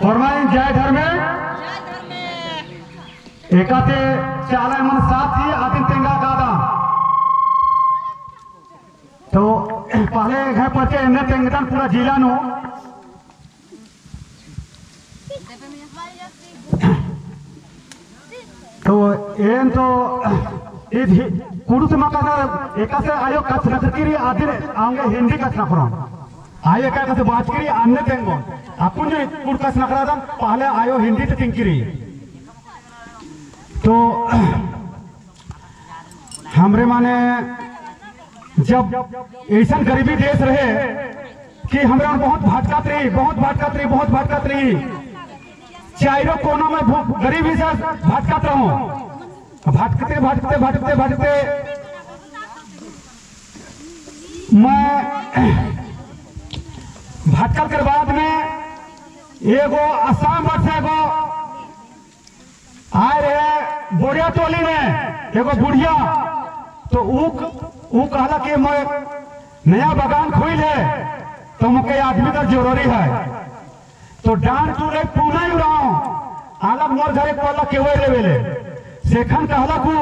फरमाइन जय धर्मे एकाते चाला मन साथी आदिन तेंगा गादा। तो पहले घर पर के एने तेंगदान पूरा जिला नो तो एन तो कुरुस मका एका से आयो कचनकरी आदिन आंगे हिंदी कचनकरो आयो का कसे बातकरी अन्य तेंगो अपन जो कुड़ कचनकरा दम पहले आयो हिंदी ते तिंकरी। तो हमरे माने जब ऐसा गरीबी देश रहे कि हमरा बहुत भटकत रही बहुत भटकत रही बहुत भटकत रही, चारों कोनों में गरीबी से भटकत रहूं, भटकते भटकते भटकते भटकते मैं भटकल के बाद में एगो असम से एगो आए रहे बोरिया टोली में एगो बुढ़िया, तो ऊ कहला कि मैं नया बगान खुल है तो मुझे आदमी का जरूरी है। तो डांड टूले पुणे उड़ाऊं अलग मोर घरे कहला केवल लेवेले शेखन कहला कु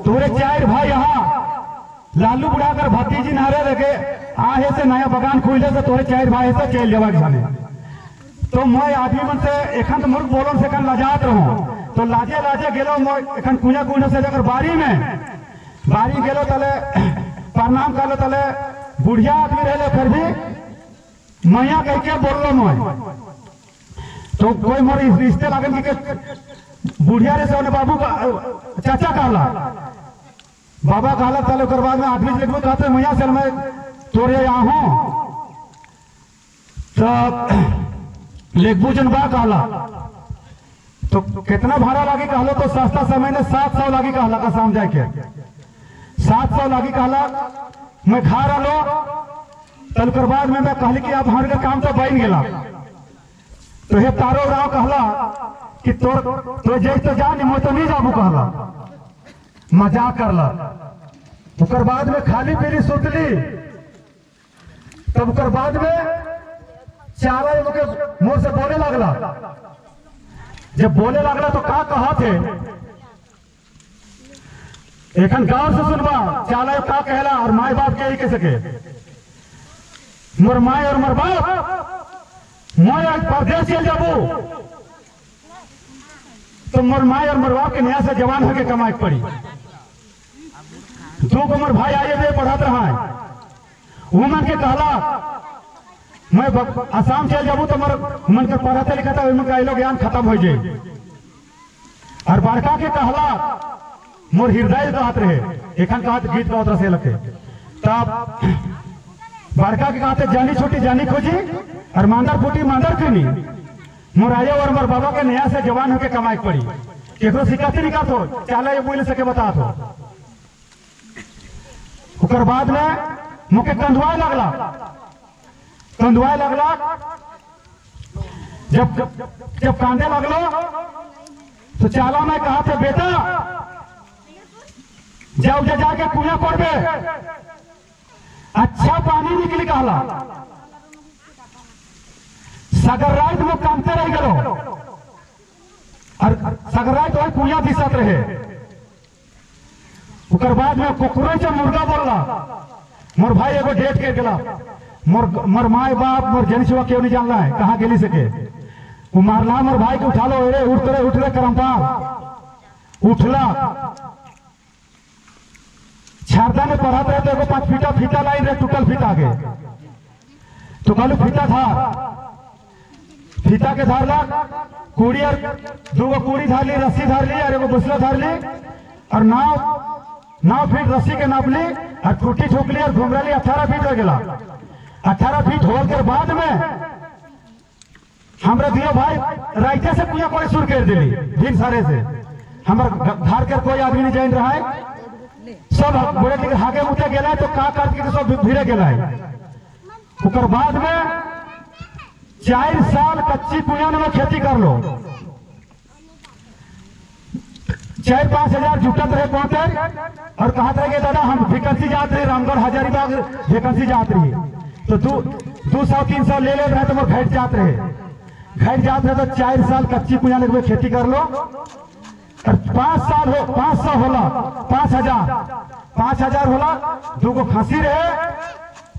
तोरे चार भाई यहाँ लालू बुढ़ा कर भतीजी नारे लगे आहे से नया बगान खुल से तोरे चार भाई से चल जावा जाने। तो मैं आदमी मन से एखन तो मुर्ख बोलो से एखन लजात रहूं, तो लाजे लाजे गेलो मैं एखन कुया कुंड से जाकर बारी में बारी गेलो तले प्रणाम कर तले बुढ़िया आदमी रहे फिर भी मैया कह के बोलो मैं तो कोई मोर रिश्ते लागन के बुढ़िया रे से बाबू का चाचा कहला बाबा कहला तले ओकर बाद में आदमी लिखबो कहते मैया से मैं तोरे यहाँ हूं तो लिखबू जन बा कहला तो कितना भाड़ा लागी कहलो तो सस्ता समय ने 700 लागी कहला का शाम जाके 700 लागी कहला। मैं घर आलो तल कर बाद में मैं कहली कि अब हमारे काम तो बन गया। तो हे तारो राव कहला कि तोर तो जैस तो जा नहीं तो नहीं जाबू कहला मजाक करला। ओकर बाद में खाली पीली सुतली तब ओकर बाद में चारा के मुंह से बोले लगला। जब बोले लगला तो का कहा थे एखन गांव से सुनबा चाला का कहला और माए बाप के ही कह सके मोर माए और मोर बाप मोर आज परदेश चल जाबू तो मोर माए और मोर बाप के नया से जवान होके कमाए पड़ी। दो को मोर भाई आए बे पढ़त रहा है वो मन के कहला मैं असम चल जाबू तो मोर मन के पढ़ते लिखता मन का आइलो ज्ञान खत्म हो जाए। और बड़का के कहला मोर हृदय कहत रहे एखन कहत गीत गावत रहे लगे तब बड़का के कहते जानी छोटी जानी खोजी और मांदर फूटी मांदर क्यों मोर आयो और मोर बाबा के नया से जवान होके कमाई पड़ी केकरो सिखाते नहीं कहतो चाले ये बोले सके बता तो। ओकर बाद में मुके कंधुआए लगला कंधुआए लगला जब जब कांदे लगलो तो चाला मैं कहा थे बेटा जाओ जा जाके कुआं करबे अच्छा पानी निकली कहला। सगर रात में कामते रह गलो और सगर रात वही कुआं दिसत रहे। ओकर बाद में कुकुरे से मुर्गा बोलला मोर भाई एगो डेट के गला मोर मोर माए बाप मोर जन सेवा क्यों नहीं जानला है कहाँ गेली सके वो मारला मोर भाई के उठा लो अरे उठ रे उठ रे करमपाल उठला शारदा में पढ़ाते रहे तो एगो 5 फीटा फीता लाइन रहे टूटल फीता के तो कहलू फीता धार फीता के धार ला कुड़ी और दूगो कुड़ी धार ली रस्सी धार ली और एगो बुसला धार ली और 9 9 फीट रस्सी के नाप ली और टूटी ठोक ली और घुमरा ली 18 फीट हो गया। 18 फीट होल के बाद में हमरा दियो भाई राइते से कुआ कोई शुरू कर दिली दिन सारे से हमारे घर के कोई आदमी नहीं जान रहा है सब बोले कि हागे मुते गेला तो का कर के सब भिड़े गेला है। ओकर बाद में 4 साल कच्ची कुआं में खेती कर लो 4-5 हजार जुटत रहे पहुंचे और कहा रहे दादा हम वैकेंसी जात रहे रामगढ़ हजारीबाग वैकेंसी जात रही तो 200-300 ले ले रहे तो मोर घट जात रहे। घर जात रहे तो 4 साल कच्ची कुइया लेके खेती कर लो और 5 साल हो 500 होला 5000 5000 होला। 2 गो खांसी रहे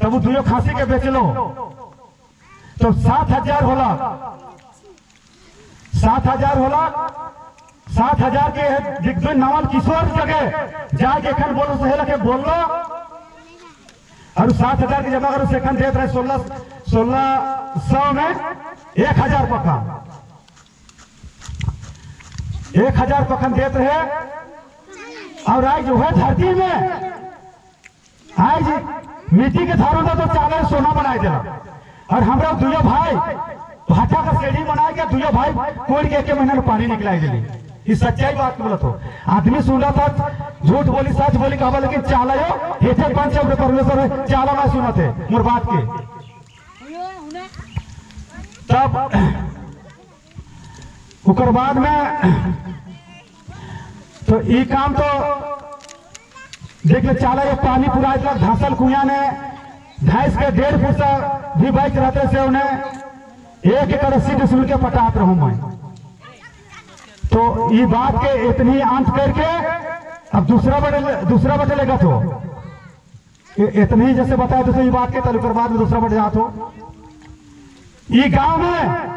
तब 2 खांसी के बेच लो तो 7000 होला। 7000 होला। 7000 के दिग्विजय नवल किशोर जगह जाके एखन बोलो सहेला के बोल लो और 7000 के जमा करो से एखन देत रहे 1600 में 1000 पखन 1000 पखन देत रहे। और आज जो है धरती में आज मिट्टी के थारों में तो चावल सोना बनाए दिला और हमरा दुयो भाई भाटा का सीढ़ी बनाए के दुयो भाई कोड़ के 1 महीना में पानी निकलाई दिली। ये सच्चाई बात बोलत हो। आदमी सुन रहा था झूठ बोली सच बोली कहवा, लेकिन चाला यो हेठे पंच शब्द परमेश्वर चाला मैं सुनत है मोर बात के। तब उकर बाद में तो ये काम तो देख ले चाला ये पानी पूरा इतना धासल कुइया ने 2.5 के 1.5 फुट भी बाइक रहते से उन्हें 1 एकड़ 80 डिसमिल के पटात रहूं मैं। तो ये बात के इतनी अंत करके अब दूसरा बटे लेगा तो इतनी ही जैसे बताया तो ये बात के तलुकर बाद में दूसरा बटे जात हो। ये गांव में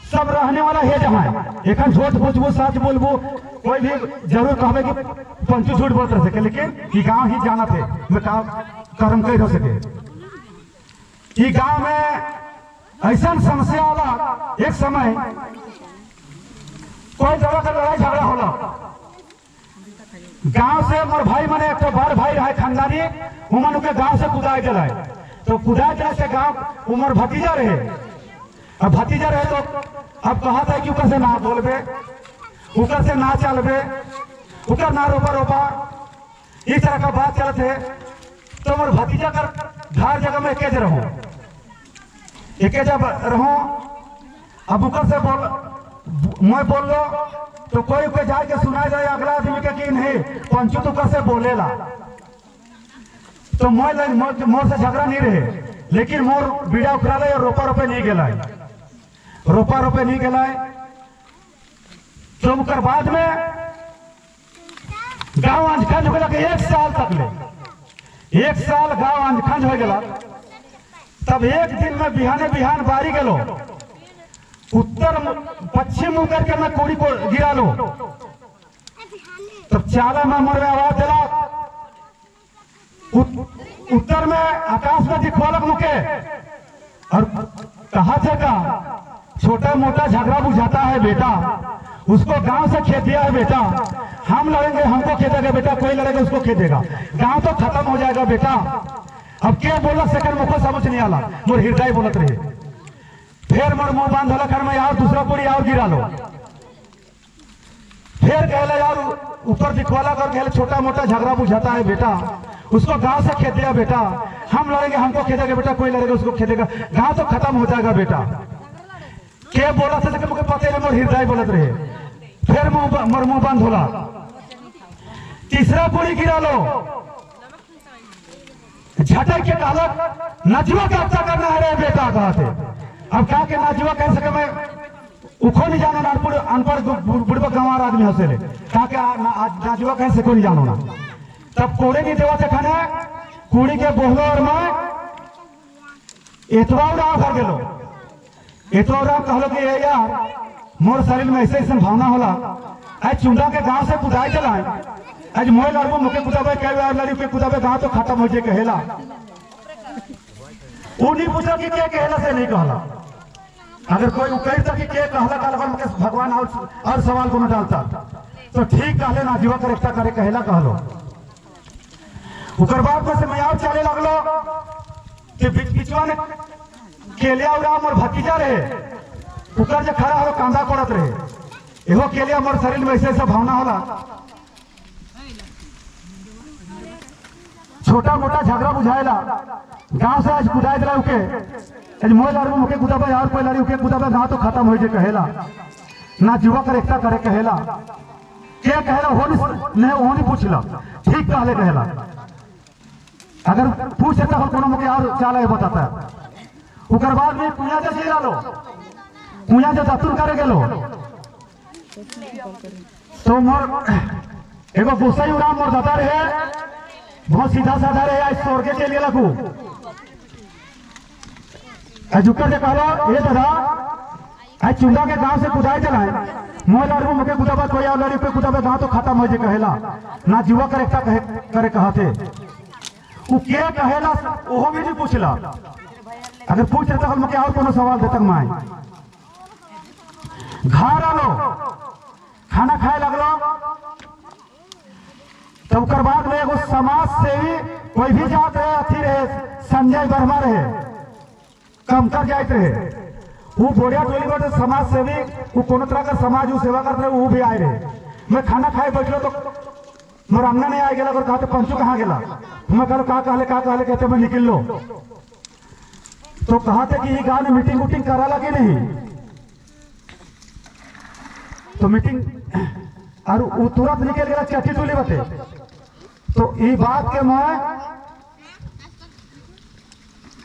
सब रहने वाला है जहां एखन झूठ पूछबो सच बोलबो कोई भी जरूर कहबे कि पंचू झूठ बोलत रह सके, लेकिन ये गांव ही जाना थे मैं का कर्म कर हो सके। ये गांव में ऐसा समस्या आला एक समय कोई जगह का लड़ाई झगड़ा होला गांव से मोर भाई मने एक बड़ भाई रहे खानदानी उमन के गांव से कुदाई दिलाए तो कुदाई दिला से गांव उमर भतीजा रहे। अब भतीजा रहे तो अब कहा था कि ऊपर से ना बोलबे ऊपर से ना चलबे ऊपर ना रोपा रोपा इस तरह का बात चलत है। तो मोर भतीजा कर धार जगह में एके रहूं एके जब रहूं अब ऊपर से बोल मैं बोल लो तो कोई के जाके सुनाए जाए अगला आदमी के कि नहीं पंचू तो कैसे बोलेला। तो मोर से झगड़ा नहीं रहे, लेकिन मोर बीड़ा उखड़ा और रोपा रोपे नहीं गेला रोपा रोपे नहीं गेला। तो उकर बाद में गांव अंजखंज हो गया 1 साल तक ले 1 साल गांव अंजखंज हो गया। तब एक दिन में बिहाने बिहान बारी गेलो उत्तर पश्चिम मुंह करके मैं कोड़ी को गिरा लो। तब चाला में मोर में आवाज दिला उत्तर में आकाश में दिखवालक मुके और कहा थे का छोटा मोटा झगड़ा बुझाता है बेटा, उसको गांव से खेद दिया है बेटा, हम लड़ेंगे हमको खेदेगा बेटा, कोई लड़ेगा उसको खेदेगा, गांव तो खत्म हो जाएगा बेटा। अब क्या बोला सेकंड मुखो समझ नहीं आला मोर हृदय बोलत रहे। फिर मोर मुंह बांध होला कर मैं यार दूसरा पूरी और गिरा लो। फिर कहला यार ऊपर दिखवाला कर कहले छोटा मोटा झगड़ा बुझाता है बेटा, उसको गांव से खेद दिया बेटा, हम लड़ेंगे हमको खेदेगा बेटा, कोई लड़ेगा उसको खेदेगा, गांव तो खत्म हो जाएगा बेटा। के बोला था मुझे पता नहीं मोर हृदय बोलत रहे। फिर मोर मुंह बंद होला। तीसरा पूरी गिरा लो झटक के कहलक नजवा का हत्या करना है रे बेटा कहा थे। अब क्या के नाजुआ कह सके मैं उखो नहीं जानो ना अनपढ़ बुढ़बा गंवार आदमी हंसे का के नाजुआ कह सको नहीं जानो ना। तब कोड़े नहीं देवा थे खाने कुड़ी के बोहलो और मैं एतवा उड़ाव कर गेलो एतवा उड़ाव कहलो कि यार मोर शरीर में ऐसे ऐसे भावना होला आज चुंडा के गांव से कुदाई चलाए आज मोह लड़बो मुके कुदाबे कई बार लड़ी के कुदाबे गांव तो खत्म हो जाए कहेला। वो नहीं पूछा कि क्या कहेला से नहीं कहला। अगर कोई उकैर तक के कहला कहला भगवान और सवाल को न डालता तो ठीक कहले ना जीवा कर एकता करे कहेला कहलो। उकर बाद में से मैं और चले लगलो कि बीच बिचवा ने केलिया उड़ा मोर भतीजा रहे उकर जे खड़ा हो कांदा कोड़त रहे एहो केलिया मोर शरीर में ऐसे ऐसा भावना होला छोटा मोटा झगड़ा बुझाएला गांव से आज कुदाई दिला उके आज मोह लड़बो मुके कुदाबे और कोई लड़ी उके कुदाबे गांव तो खत्म हो जाए कहेला ना जुआ कर एकता करे कहेला क्या कहेला हो नहीं हो नहीं पूछला ठीक कहले कहेला। अगर पूछ सकता हो कोनो मुके और चाला बताता है। उकर बाद में कुइया से गिरा लो कुया जो दतुन करे गेलो तो मोर एगो गोसाई उराम मोर दादा रहे, बहुत सीधा साधा रहे, आज स्वर्गे चल गेला को जुकर से कहलो ए दादा आज चुंगा के गांव से कुदाई चलाए मोह लड़बू मुके कुदाबा कोई और लड़ी पे कुदाबा गांव तो खत्म हो जे कहेला ना जुआ करेक्टा कहे करे कहते उ के कहेला ओहो भी नहीं पूछला। अगर पूछ रहे तो मुके और कोनो सवाल देतक माई घर आलो खाना खाए लगलो तब ओकर बाद में एगो समाज सेवी कोई भी जात रहे अथी रहे संजय वर्मा रहे कमतर जाते रहे वो बोरिया टोली पर समाज सेवी वो कोनो तरह का समाज वो सेवा करते रहे वो भी आए रहे। मैं खाना खाए बैठलो तो मोर अंगना नहीं आ गया और कहते पंचू कहाँ गेला, मैं कहलो का कहले कहते मैं निकल लो तो कहते कि ये गाँव में मीटिंग वूटिंग कराला कि नहीं तो मीटिंग और वो तुरंत निकल गया चटी टोली बते। तो ये बात के मैं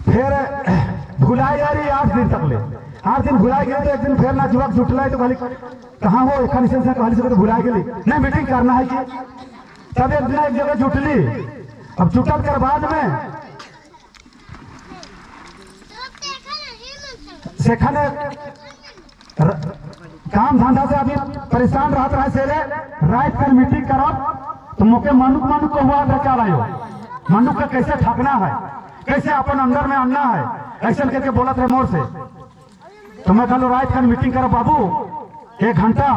फिर भुलाई जा रही 8 दिन तक ले 8 दिन भुलाई गए तो एक दिन फिर ना जुवक जुटला तो खाली कहाँ हो एखन से कहली से तो भुलाई गेली नहीं मीटिंग करना है कि तब एक दिन एक जगह जुटली। अब जुटल कर बाद में शेखा ने काम धंधा से अभी परेशान रहत रहे से रात कर मीटिंग करब तो मोके मनुक मनुक को हुआ चल आयो मनुक का कैसे ठकना है कैसे अपन अंदर में आना है ऐसा करके बोलत रहे मोर से। तो मैं कहलो रात कर मीटिंग करो बाबू 1 घंटा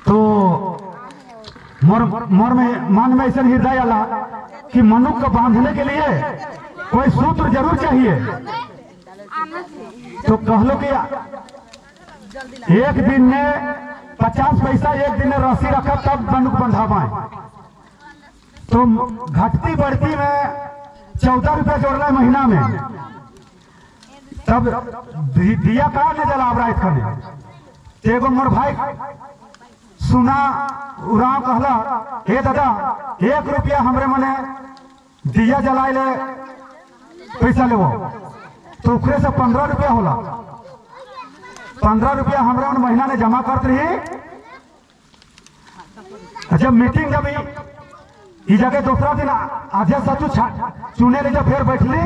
तो मोर मोर में मन में ऐसा हृदय आला कि मनुक को बांधने के लिए कोई सूत्र जरूर चाहिए। तो कहलो कि एक दिन में 50 पैसा एक दिन में रस्सी रखा तब मनुक बंधा पाए। तो घटती बढ़ती में 14 रुपया जोड़ला महीना में तब दिया कहा ने जलाब रात खने एगो मोर भाई सुना उराव कहला हे दादा 1 रुपया हमरे मने दिया जलाए ले पैसा लेवो तो उखरे से 15 रुपया होला 15 रुपया हमरे मन महीना ने जमा करते रही। जब मीटिंग जब जगह दूसरा दिन आध्या सचू चुने ले जब फिर बैठली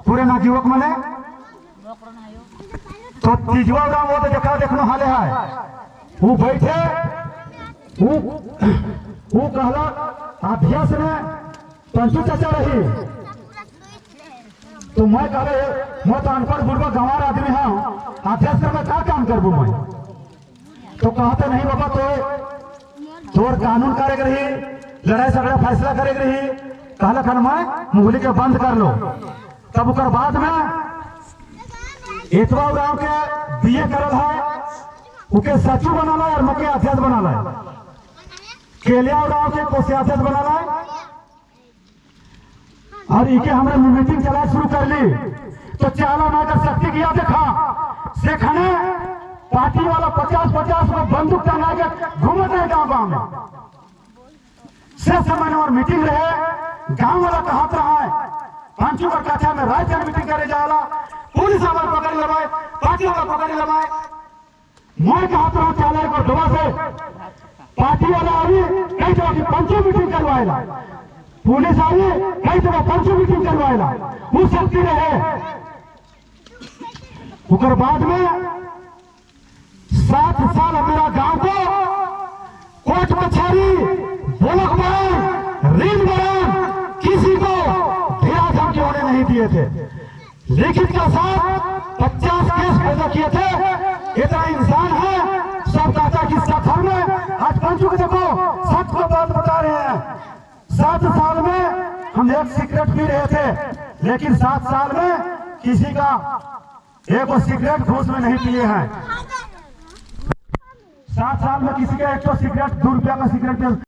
पूरे नाजीवक मने तो तीजवा राम वो तो जखा देखनो हाले है वो बैठे वो कहला अभ्यास ने पंचू चाचा रही तो मैं कहले मैं तो अनपढ़ बुढ़वा गंवार आदमी हूँ अभ्यास कर मैं क्या काम करबू मैं तो कहते नहीं बाबा तो तोर कानून करे रही लड़ाई झगड़ा फैसला करे रही कहला खन मैं मुगली के बंद कर लो। तब उकर बाद में एतवा गांव के बीए करल है उके सचिव बनाला और मुके अध्यक्ष बनाला है केलिया गांव के कोषाध्यक्ष बनाला है और इके हमने मीटिंग चला शुरू कर ली। तो चाला ना कर सकती किया देखा सेखने पार्टी वाला 50-50 में बंदूक टंगा के घूमते रहे गांव गांव में से समय और मीटिंग रहे गांव वाला कहत रहा है पांचों का काछा में रात मीटिंग करे जाला पुलिस वाला पकड़ लवाए पार्टी वाला पकड़ लवाए मैं कहत रहा चाले को दवा से पार्टी वाला आई कई जगह की पंचो मीटिंग करवाएला पुलिस आई कई जगह पंचो मीटिंग करवाएला वो शक्ति रहे। उकर बाद में 7 साल मेरा गांव को कोर्ट कचहरी बोलक बरान ऋण बरान किसी को ढेरा धमकी होने नहीं दिए थे। लिखित का साथ 50 केस पैदा किए थे। इतना इंसान है सब चाचा की सफर में आज पंचू के देखो सच को बात बता रहे हैं। 7 साल में हम एक सिगरेट पी रहे थे लेकिन 7 साल में किसी का एक सिगरेट घूस में नहीं पिए हैं। 7 साल में किसी का 1 सिगरेट 2 रुपया का सिगरेट।